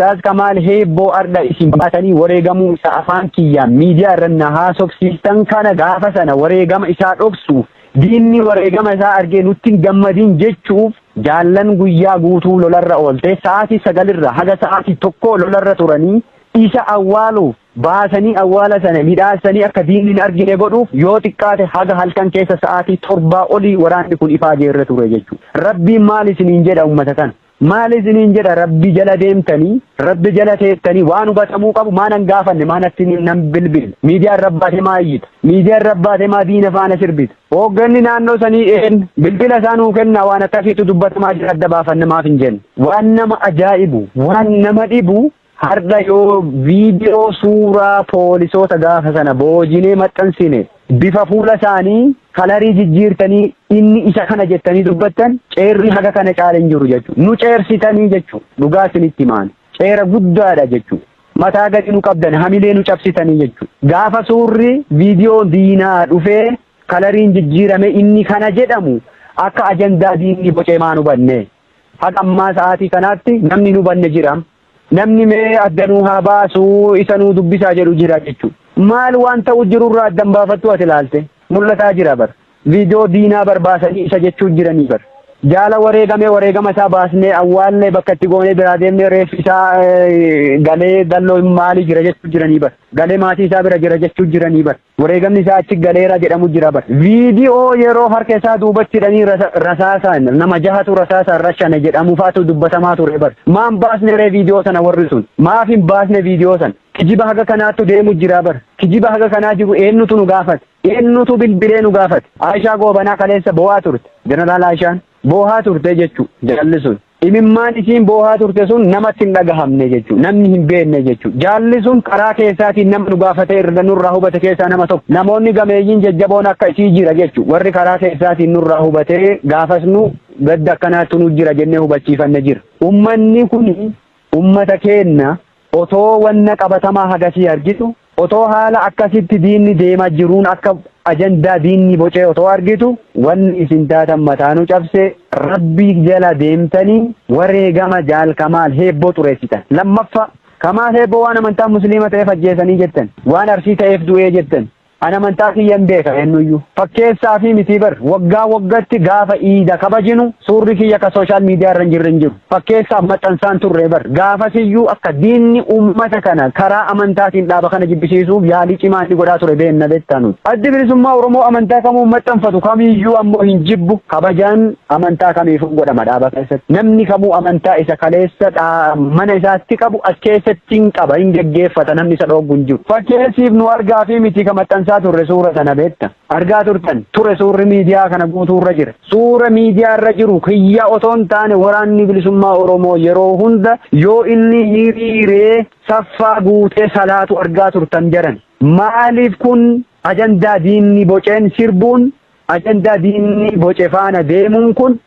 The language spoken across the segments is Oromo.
Ustaaz Kamaal Heebboo ardha isin baatanii wareegamuu isaa afaan kiyyaan miidiyaa irra na haasofsiistan kana, gaafa sana wareegama isaa dhoksuuf, diinni wareegama isaa argee nutti hin gammadin jechuuf, jaallan guyyaa guutuu lolarra oolte, sa'aatii 9rra haga sa'aatii 1 lolarra turanii, isa awwaaluuf baasanii awwaala sana midhaasanii akka diinni hin argine godhuuf yoo xiqqaate haga halkan keessa sa'aatii 7 olii waraanni kun ifaajee irra ture jechuudha. Rabbiin maal isiniin jedha ummata kana? Maal isiniin jedha? Rabbi jala deemtanii, Rabbi jala teettanii, waan hubatamuu qabu maa nan gaafanne, maa natti nan bilbille? Miidiyaa irra baatee maa iyyita? Miidiyaa irra baatee maa diina faana sirbita? Hoogganni naannoo sanii een bilbila isaa nuu kennaa, waan akkasiitu dubbatamaa jira, adda baafanne maaf hin jenne? Waan nama ajaa'ibu, waan nama dhibu, har'a yoo viidiyoo suuraa poolisoota gaafa sana boojinee maxxansine, bifa fuula isaanii kalarii jijjiirtanii inni isa kana jettanii dubbattan, ceerri haga kana caale hin jiru jechuudha. Nu ceersitanii jechuudha. Dhugaa isinitti himaan. Ceera guddaadha jechuudha. Mataa gadi nu qabdan, hamilee nu cabsitanii jechuudha. Gaafa suurri viidiyoo diinaa dhufee kalariin jijjiirame inni kana jedhamu akka ajandaa diinni bocee maan hubanne? Haga ammaa sa'aatii kanaatti namni nu hubanne jira. Namni mee adda nuu haa baasuu, isa nuu dubbisaa jedhu jira jechuudha. Maal waan ta'u jirurraa addan baafattu ati ilaalte? Mul'ataa jira bar. Viidiyoo diinaa barbaasanii isa jechuu jiranii bar. Jaala wareegamee, wareegama isaa baasnee awwaallee, bakka itti goonee biraa deemnee, reeffi isaa galee dalloo maalii jira jechuu jiranii bar. Galee maatii isaa bira jira jechuu jiranii bar. Wareegamni isaa achi galeera jedhamu jira bar. Viidiyoo yeroo harka isaa duubatti hidhanii rasaasaan nama jahatu rasaasaan rashane jedhamu faatu dubbatamaa ture bar. Maan baasne ree viidiyoo sana warri sun? Maaf hin baasne viidiyoo sana? Kijiba haga kanaattu deemu jira bar. Kijiba haga kanaa jiru eenyutu nu gaafate? Eenyutu bilbilee nu gaafate? Aayishaa Goobanaa kaleessa boo'aa turte. Jeneraal Aayishaan boo'aa turte jechuu jaalli sun. Imimmaan isiin boohaa turte sun namatti hin dhagahamne jechuudha. Namni hin beekne jechuudha. Jaalli sun karaa keessaatiin nama nu gaafatee irra nurraa hubate keessaa nama tokko. Namoonni gameeyyiin jajjaboon akka isii jira jechuudha. Warri karaa keessaatiin nurraa hubatee gaafas nu gadda akkanaatti nu jira jennee hubachiifanne jira. Ummanni kun ummata keenna otoo wanna qabatamaa hagasii argitu, otoo haala akkasitti diinni deemaa jiruun akka ajandaa diinni bocee otoo argitu, wanni isin taatan mataa nu cabse. Rabbii jala deemtanii wareegama Jaal Kamaal Heebboo xureessitan. Lammaffaa, Kamaal Heebboo waan amantaa Musliima ta'eef ajjeesanii jettan, waan Arsii ta'eef du'ee jettan. An amantaa kiyyan beeka eenyuyyuu. Fakkeessaa fi mitii bar, waggaa waggatti gaafa iida kabajinu suurri kiyya ka social media irra hin jirre hin jiru. Fakkeessaaf maxxansaan turre bar. Gaafasiyyuu akka diinni uummata kana karaa amantaatiin dhaaba kana jibbisiisuuf yaalii cimaa inni godhaa ture beenna beektaa nuti. Addi Bilisummaa Oromoo amantaa kamuu maxxanfatu kamiyyuu ammoo hin jibbu. Kabajaan amantaa kamiifuu godhama dhaaba keessatti. Namni kamuu amantaa isa kaleessa mana isaatti qabu as keessatti hin qaba, hin geggeeffata, namni isa dhooggu hin jiru. Fakkeessiif nu argaa fi miti ka maxxansaa turre suura sana beekta. Argaa turtan ture, suurri miidiyaa kana guutuurra jira. Suura miidiyaa irra jiru kiyya otoo hin taane, Waraanni Bilisummaa Oromoo yeroo hunda yoo inni hiriiree saffaa guutee salaatu argaa turtan jaran. Maaliif kun ajandaa diinni boceen sirbuun, ajandaa diinni boce faana deemuun kun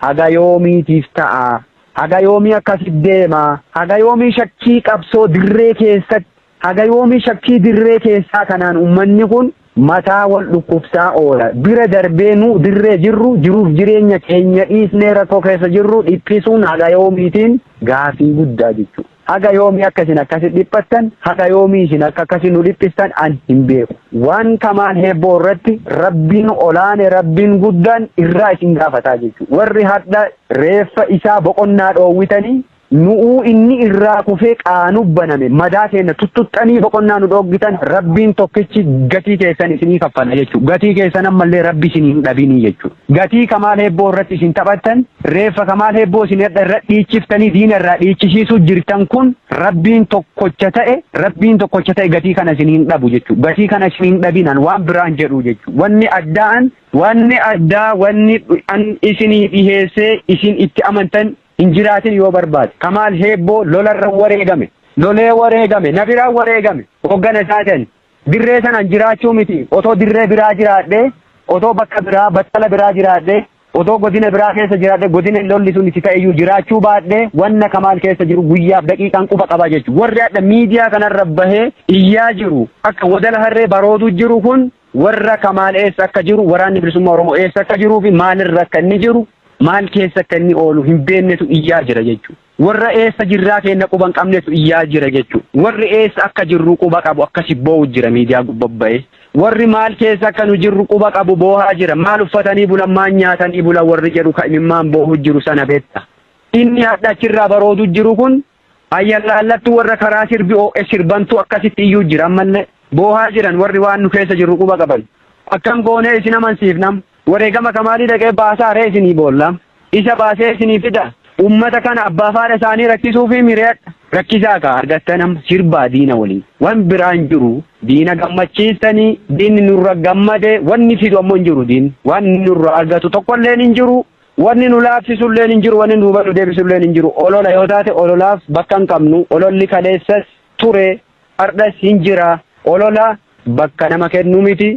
haga yoomiitiif ta'a? Haga yoomii akkasit deema? Haga yoomii shakkii qabsoo dirree keessatti, haga yoomii shakkii dirree keessaa kanaan uummanni kun mataa wal dhukkubsaa oola? Bira darbee nu dirree jirru jiruuf jireenya keenya dhiisnee rakkoo keessa jirru dhiphisuun haga yoomiitiin gaafii guddaa jechuudha. Haga yoomii akka isin akkasi dhiphattan, haga yoomii isin akka akkasi nu dhiphistan an hin beeku. Waan Kamaal Heebboo irratti Rabbiin olaane, Rabbiin guddaan irraa isin gaafataa jechuudha. Warri hadha reeffa isaa boqonnaa dhoowwitanii, nu'uu inni irraa kufee qaanuu baname madaa keenya tuttuxxanii boqonnaa nu dhooggitan, Rabbiin tokkichi gatii keessan isinii kaffala jechuudha. Gatii keessan ammallee Rabbi isinii hin dhabinii jechuudha. Gatii Kamaal Heebboo irratti isin taphattan, reeffa Kamaal Heebboo isin irra dhiichiftanii diina irraa dhiichisiisuu jirtan kun, Rabbiin tokkocha ta'e, Rabbiin tokkocha ta'e gatii kana isin hin dhabu jechuudha. Gatii kana isin hin dhabinan waan biraan jedhu jechuudha. Wanni addaan, wanni addaa, wanni an isinii dhiheessee isin itti amantan hin jiraatin yoo barbaade. Kamaal Heebboo lolarra wareegame. Lolee wareegame. Na biraan wareegame. Hoggana isaatiin. Dirree sanaan jiraachuu miti. Otoo dirree biraa jiraadhee, otoo bakka biraa, battala biraa jiraadhee, otoo godina biraa keessa jiraadhee, godina lolli sun itti ta'eyyuu jiraachuu baadhee, wanna Kamaal keessa jiru guyyaaf daqiiqaan quba qaba jechuudha. Warri hadha miidiyaa kanarra bahee iyyaa jiru, akka wadala harree baroodu jiru kun, warra Kamaal eessa akka jiru, Waraanni Bilisummaa Oromoo eessa akka jiruu fi maalirra akka inni jiru, maal keessa akka inni oolu hin beeknetu iyyaa jira jechuudha. Warra eessa jirraa keenna quba hin qabnetu iyyaa jira jechuudha. Warri eessa akka jirru quba qabu akkasi boo'u jira miidiyaa gubbaa. Warri maal keessa akka nu jirru quba qabu boohaa jira. Maal uffatanii bulan, maal nyaatanii bulan warri jedhu ka imimmaan boohu jiru sana beekta. Inni hadha achirraa baroodu jiru kun ayyallaallattu warra karaa sirbi oo'e sirbantu akkasitti iyyuu jira ammallee. Boohaa jiran warri waan nu keessa jirru quba qaban. Akkam goonee isin amansiifnam? Wareegama Kamaalii dhaqee baasaa ree isinii boolla? Isa baasee isinii fida? Ummata kana abbaa faadha isaanii rakkisuu fi mireedha. Rakkisaa ka argattanam sirbaa diina waliin. Wan biraan jiru diina gammachiistanii, diinni nurra gammade, wanni fidu ammoo hin jiru diinni. Wanni nurra argatu tokkolleen hin jiru. Wanni nu laaffisuilleen hin jiru, wanni nu hubatu deebisuilleen hin jiru. Olola yoo taate ololaaf bakka hin qabnu. Ololli kaleessas ture, hardhas hin jira. Olola bakka nama kennu miti.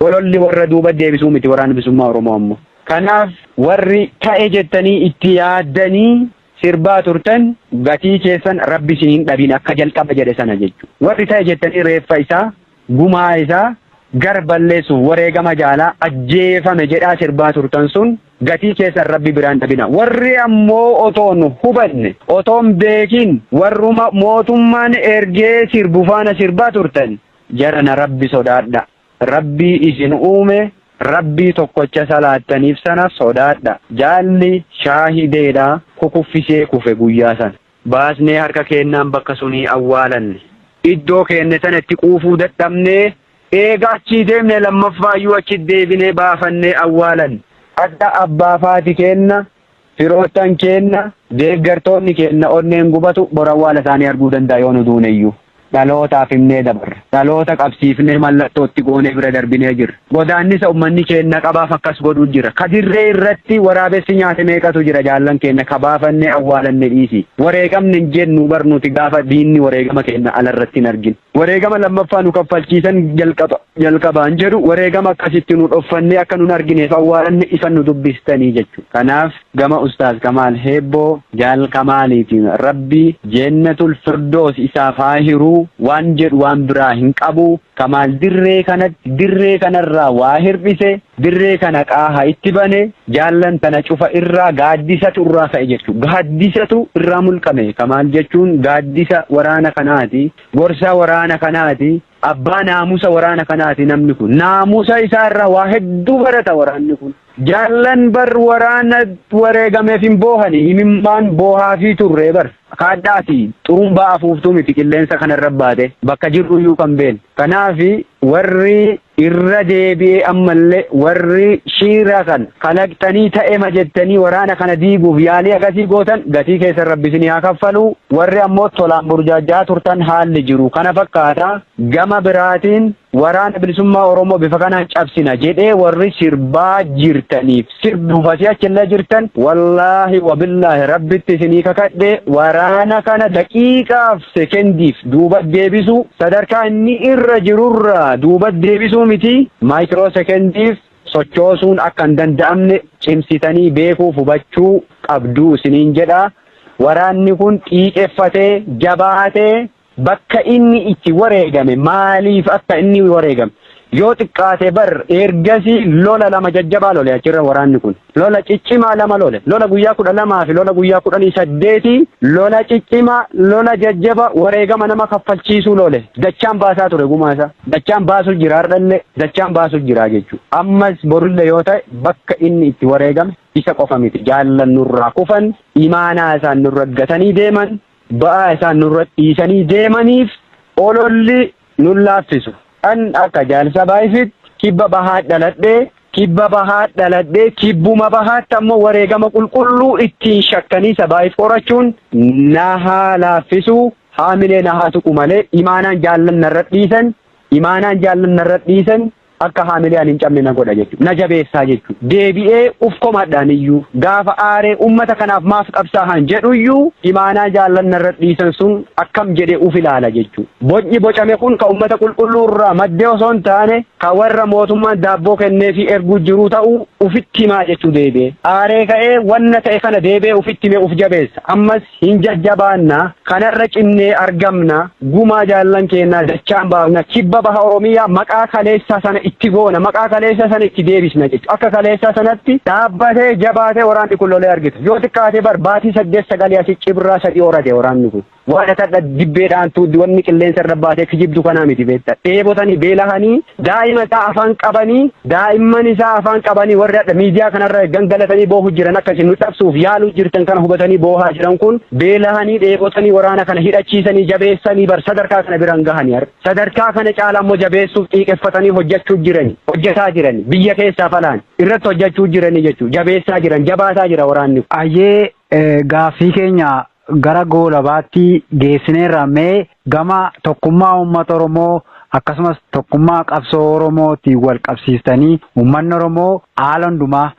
Ololli warra duuba deebisuu miti Waraana Bilisummaa Oromoo ammoo. Kanaaf warri ta'e jettanii itti yaaddanii sirbaa turtan, gatii keessan Rabbi isin hin dhabin akka jalqaba jedhe sana jechuudha. Warri ta'e jettanii reeffa isaa, gumaa isaa gar balleessuuf wareegama jaalaa ajjeefame jedhaa sirbaa turtan sun gatii keessan Rabbi biraan dhabina. Warri ammoo otoon hubanne, otoon beekin, warruma mootummaan ergee sirbu faana sirbaa turtan, jarana Rabbi sodaadha. Rabbii isin uume, Rabbii tokkocha salaattaniif sana sodaadha. Jaalli shaahideedha, kukuffisee kufe guyyaa sana. Baasnee harka keennaan bakka sunii awwaalanne. Iddoo keenne sana itti quufuu dadhabnee, eega achii deemne lammaffaayyuu achi deebinee baafannee awwaalanne. Akka abbaa faati keenna, firoottan keenna, deeggartoonni keenna onneen gubatu bor awwaala isaanii arguu danda'a yoo nu duuneyyuu. Dhalootaaf himnee dabarra. Dhaloota qabsiifnee mallattootti goonee bira darbinee jirra. Godaannisa uummanni keenna qabaaf akkas godhu jira. Ka dirree irratti waraabessi nyaate meeqatu jira jaallan keenna ka baafannee awwaalanne dhiisi. Wareegamne hin jennu bar nuti gaafa diinni wareegama keenna alarratti hin argin. Wareegama lammaffaa nu kaffalchiisan jalqaba jalqabaan jedhu, wareegama akkasitti nu dhoffannee akka nun argineef awwaalanne ifan nu dubbistanii jechuudha. Kanaaf gama Ustaaz Kamaal Heebboo, Jaal Kamaaliitiin Rabbi Jennatul Firdoos isaaf haa hiruu waan jedhu waan biraa hin qabu. Kamaal dirree kanatti, dirree kanarraa waa hir'ise, dirree kana qaaha itti bane, jaallan tana cufa irraa gaaddisatu irraa ka'e jechuudha. Gaaddisatu irraa mulqame. Kamaal jechuun gaaddisa waraana kanaati. Gorsaa waraana kanaati. Abbaa naamusa waraana kanaati namni kun. Naamusa isaa irraa waa hedduu barata waraanni kun. Jaallan bar waraana wareegameef hin boohani, imimmaan boohaafii turre bar. Kaadhaati xurumbaa afuuftuu miti qilleensa kanarra baate bakka jirru iyyuu kan beeknu. Kanaaf warri irra deebi'ee ammallee warri shiira kan kalaqxanii ta'ema jettanii waraana kana diiguuf yaalii akkasii gootan, gatii keessan Rabbi isinii haa kaffalu. Warri ammoo tolaan burjaajaa turtan, haalli jiru kana fakkaata. Gama biraatiin Waraana Bilisummaa Oromoo bifa kanaan cabsina jedhee warri sirbaa jirtaniif sirbuuf asii achillee jirtan, wallaahi wabillaahi Rabbitti isinii kakadhe, waraana kana daqiiqaaf sekendiif duuba deebisuu, sadarkaa inni irra jirurraa duuba deebisuu miti, maayikiroo sekendiif sochoosuun akka hin danda'amne cimsitanii beekuuf hubachuu qabduu isiniin jedha. Waraanni kun xiiqeffatee jabaatee bakka inni itti wareegame, maaliif akka inni wareegame, yoo xiqqaate bar ergasii lola lama jajjabaa lole achirra waraanni kun, lola ciccimaa lama lole, lola guyyaa 12 fi lola guyyaa 18, lola ciccimaa, lola jajjaba wareegama nama kaffalchiisuu lole. Dachaan baasaa ture gumaa isaa, dachaan baasuu jira, hardhallee dachaan baasuu jira jechuudha. Ammas borullee yoo ta'e bakka inni itti wareegame isa qofa miti, jaallan nurraa kufan, imaanaa isaan nurra gatanii deeman, ba'aa isaan nurra dhiisanii deemaniif ololli nun laaffisu. An akka jaalsa baay'ifitti kibba bahaa dhaladhee, kibba bahaa dhaladhee, kibbuma bahaatti ammoo wareegama qulqulluu ittiin shakkanii sabaayif qorachuun na haa laaffisu, haamilee na haa tuqu malee, imaanaan jaallan narra dhiisan, imaanaan jaallan narra dhiisan akka haamilee ani hin cabne na godha jechuudha. Na jabeessaa jechuudha. Deebi'ee uf komadhaan iyyuu gaafa aaree ummata kanaaf maaf qabsaa'an jedhu iyyuu, imaanaa jaallan narra dhiisan sun akkam jedhee uf ilaala jechuudha. Bocni bocame kun ka ummata qulqulluu irraa maddee osoo hin taane ka warra mootummaan daabboo kennee fi erguu jiruu ta'uu ufitti himaa jechuu deebi'ee. Aaree ka'ee wanna ta'e kana deebi'ee ufitti himee uf jabeessa. Ammas hin jajjabaanna, kanarra cimnee argamna, gumaa jaallan keenyaa dachaan baafna, kibba baha Oromiyaa maqaa kaleessaa sana itti goona, maqaa kaleessa sana itti deebisna jechuudha. Akka kaleessa sanatti dhaabbatee jabaatee waraanni kun lolee argita. Yoo xiqqaate bar baatii 8 sagalii asii cibraa 3 horate waraanni kun. Waan atadha dibbeedhaan tuuddi wanni qilleensa irra baatee kijibdu kanaa miti beekta. Dheebotanii beelahanii daa'ima isaa afaan qabanii, daa'imman isaa afaan qabanii, warri hadha miidiyaa kanarra gangalatanii boohu jiran, akka isin nu cabsuuf yaaluu jirtan kana hubatanii boohaa jiran kun, beelahanii dheebotanii waraana kana hidhachiisanii jabeessanii bar sadarkaa kana biraan gahanii har'a. Sadarkaa kana caala immoo jabeessuuf xiiqeffatanii hojjechuu jirani, hojjetaa jirani, biyya keessaa falaan irratti hojjechuu jiranii jechuudha. Jabeessaa jiran, jabaataa jira waraanni. Ayyee, gaaffii keenya gara goolabaatti geessineerra. Mee gama tokkummaa uummata Oromoo akkasumas tokkummaa qabsoo Oromootiin wal qabsiistanii, uummanni Oromoo haala hundumaa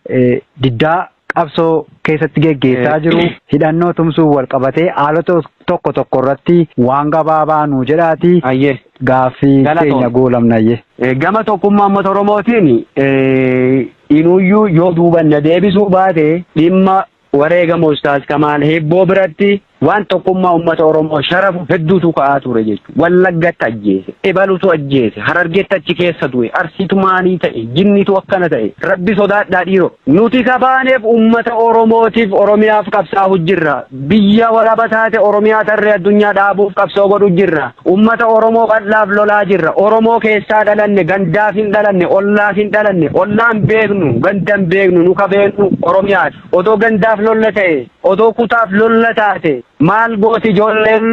diddaa qabsoo keessatti geggeessaa jiru hidhannoo tumsuun wal qabatee haalota tokko tokko irratti waan gabaabaa nu jedhaati. Ayyee. Gaaffii Galatoom. keenya goolabnayyee. Gama tokkummaa uummata Oromootiin inuyyuu yoo duubanna deebisuu baate, dhimma wareegama Ustaaz Kamaal Heebboo biratti waan tokkummaa uummata Oromoo sharafu hedduutu ka'aa ture jechuudha. Wallaggatti ajjeese, Ebalutu ajjeese, Harargetti achi keessa du'e, Arsiitu maalii ta'e, jinnitu akkana ta'e. Rabbi sodaadhaa dhiiroo. Nuti kabaaneef uummata Oromootiif Oromiyaaf qabsaa'u jirra. Biyya walaba taate Oromiyaa tarree addunyaa dhaabuuf qabsoo godhu jirra. Uummata Oromoo bal'aaf lolaa jirra. Oromoo keessaa dhalanne, gandaaf hin dhalanne, ollaaf hin dhalanne, ollaan beeknu, gandan beeknu, nu ka beeknu Oromiyaati. Otoo gandaaf lolla ta'e, otoo kutaaf lolla taate, maal gooti ijoolleen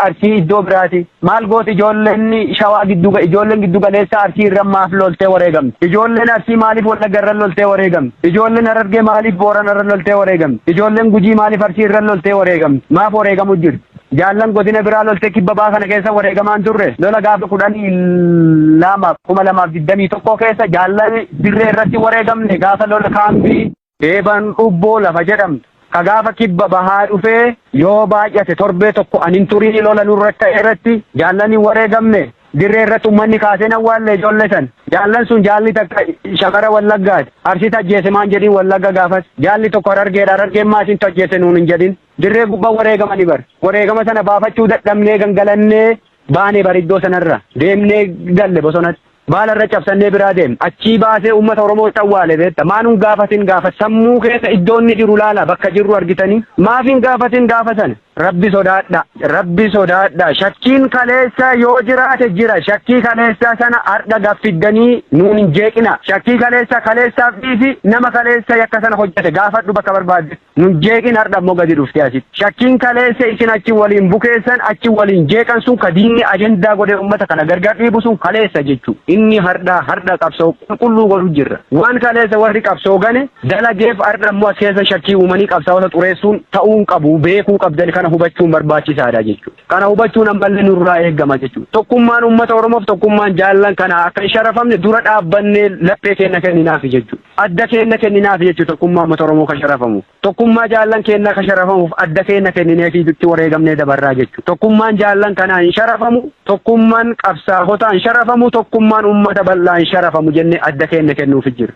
Arsii iddoo biraati? Maal gooti ijoolleen Shawaa giddu, ijoolleen giddu galeessa Arsii irra maaf loltee wareegamte? Ijoolleen Arsii maaliif Wallagga irra loltee wareegamte? Ijoolleen Harargee maaliif Boorana irra loltee wareegamte? Ijoolleen Gujii maaliif Arsii irra loltee wareegamte? Maaf wareegamu jirti? Jaallan godina biraa loltee kibba baa kana keessa wareegamaan turre. Lola gaafa 12 2021 keessa jaallan dirree irratti wareegamne, gaafa lola kaambii Eeban Dhubboo lafa jedhamtu. Ka gaafa kibba bahaa dhufee yoo baay'ate torbee tokko anin turii lola nurra ta'e irratti jaallan hin wareegamne. Dirree irratti uummanni kaasee awwaalle ijoollee san. Jaallan sun jaalli takka shamara Wallaggaati. Arsiit ajjeese maan jedhin Wallagga gaafas. Jaalli tokko Harargeedha. Harargeen maatiin ajjeese nuun hin jedhin. Dirree gubbaa wareegamanii bar. Wareegama sana baafachuu dadhabnee gangalannee baanee bar, iddoo sanarra. Deemnee galle bosonatti. Baala irra cabsannee biraa deemne. Achii baasee uummata Oromoo awwaale beekta. Maanuun gaafatin gaafa sammuu keessa iddoo inni jiru laala, bakka jirru argitanii. Maaf hin gaafatin gaafa sana? Rabbi sodaadha. Rabbi sodaadha. Shakkiin kaleessa yoo jiraate jira. Shakkii kaleessa sana har'a gaffiddanii nuun hin jeeqina. Shakkii kaleessa kaleessaaf dhiisi, nama kaleessa yakka sana hojjete gaafadhu bakka barbaadde. Nun jeeqin har'a immoo gadi dhuftee asitti. Shakkiin kaleessa isin achi waliin bukeessan, achi waliin jeeqan sun, ka diinni ajandaa godhee uummata kana gargar dhiibu sun kaleessa jechuudha. Inni har'a har'a qabsoo qulqulluu godhu jirra. Waan kaleessa warri qabsoo gane dalageef har'a immoo as keessa shakkii uumanii qabsaa'ota xureessuun ta'uu hin qabu, beekuu qabdan, kana hubachuun barbaachisaadha jechuudha. Kana hubachuun ammallee nurraa eegama jechuudha. Tokkummaan uummata Oromoof tokkummaan jaallan kana akka hin sharafamne dura dhaabbannee laphee keenya kenninaaf jechuudha. Adda keenya kenninaaf jechuudha tokkummaa uummata Oromoo kan sharafamu. Tokkummaa jaallan keenyaa kan sharafamuuf adda keenya kennineefii itti wareegamnee dabarraa jechuudha. Tokkummaan jaallan kanaa hin sharafamu, tokkummaan qabsaa'otaa hin sharafamu, tokkummaan uummata bal'aa hin sharafamu jennee adda keenya kennuuf jira.